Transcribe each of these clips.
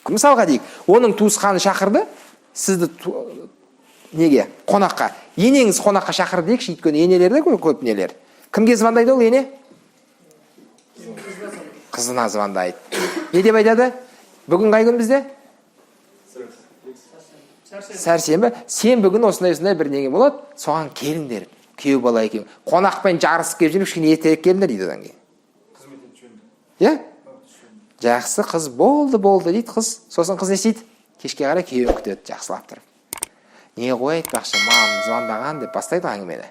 Мысалға дейік, оның туысқаны шақырды сізді неге, қонаққа. Енеңіз қонаққа шақырды дейікші, өйткені енелерде көп, көп нелер. Кімге звондайды ол ене? Қызына звондайды. Не деп айтады? Бүгін қай күн бізде? Сәрсенбі. Сен бүгін осындай, осындай бір неге болады, соған келіңдер, күйеу бала екеуің. Қонақпен жарысып келіп жүріп, кішкене ертерек келіңдер дейді одан кейін. Иә, жақсы, қыз болды, болды дейді қыз. Сосын қыз не істейді? Кешке қарай күйеуін күтеді жақсылап тұрып. Не ғой, айтпақшы, маған звондаған деп бастайды ғой әңгімені.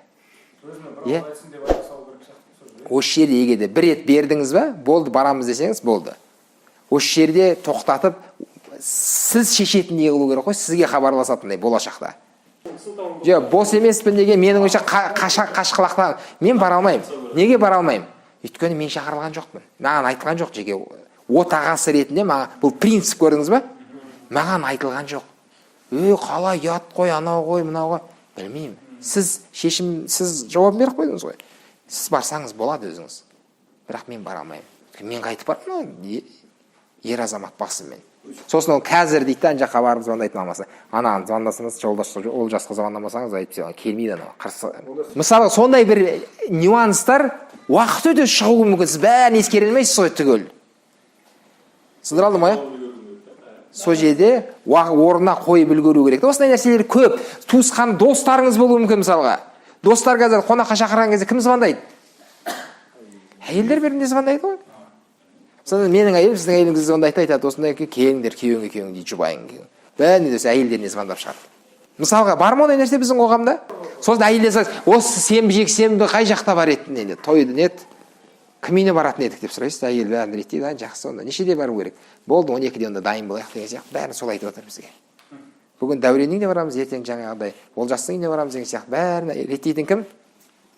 Иә, осы жерде егер де бір рет бердіңіз ба, болды, барамыз десеңіз, болды. Осы жерде тоқтатып, сіз шешетіндей қылу керек қой, сізге хабарласатындай болашақта. Жоқ, бос емеспін деген, менің ойымша, қашқалақтан мен бара алмаймын. Неге бара алмаймын? Өйткені мен шақырылған жоқпын, маған айтылған жоқ. Жеке отағасы ретінде маған бұл принцип, көрдіңіз ба, маған айтылған жоқ. Ей, қалай, ұят қой, анау ғой, мынау ғой, білмеймін. Сіз шешім, сіз жауап беріп қойдыңыз ғой. Сіз барсаңыз болады өзіңіз, бірақ мен бара алмаймын. Өйткені мен қайтып барамын, ер азамат басыммен. Сосын ол қазір дейді да, ана жаққа барып звондайтын алмаса, анаған звондасаңыз, жолдас, Олжасқа звондамасаңыз, әйтпесе оған келмейді анау қарсы. Мысалы, сондай бір нюанстар уақыт өте шығуы мүмкін. Сіз бәрін ескере алмайсыз ғой түгел. Түсіндіре алдым ғой, иә? Сол жерде орнына қойып үлгеру керек та. Осындай нәрселер көп. Туысқан достарыңыз болуы мүмкін. Мысалға, достар қазір қонаққа шақырған кезде кім звондайды? Әйелдер біріне звондайды ғой. Сонда менің әйелім сіздің әйеліңізге звондайды да, айтады: «Осындай, келіңдер, күйеуің екеуің», – дейді, жұбайың екеуің. Бәріне де әйелдеріне звондап шығады. Мысалға, бар ма ондай нәрсе біздің қоғамда? Сосын әйелдер сұрайды: «Осы сенбі, жексенбі қай жақта бар еді, не тойды, не еді, кім үйіне баратын едік?» – деп сұрайсыз. Әйел бәрін реттейді: «А, жақсы, онда нешеде бару керек болды? 12-де онда дайын болайық», – деген сияқты. Бәрін солай айтып отыр бізге. Бүгін Дәуреннің үйіне барамыз, ертең жаңағыдай Олжастың үйіне барамыз деген сияқты. Бәрін реттейтін кім?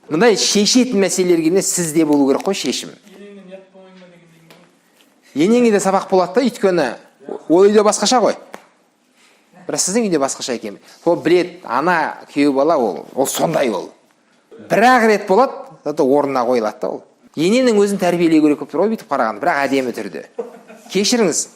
Мындай шешетін мәселелерге келгенде сізде болу керек қой шешім. Енеңнен ұят болмай ма деген ғой. Енеңе де сабақ болады да, өйткені ол үйде басқаша ғой, бірақ сіздің үйде басқаша екен. Ол біледі, ана күйеу бала ол сондай. Ол бір ақ рет болады, зато орнына қойылады да. Ол ененің өзін тәрбиелеу керек болып тұр ғой бүйтіп қарағанда, бірақ әдемі түрде. Кешіріңіз.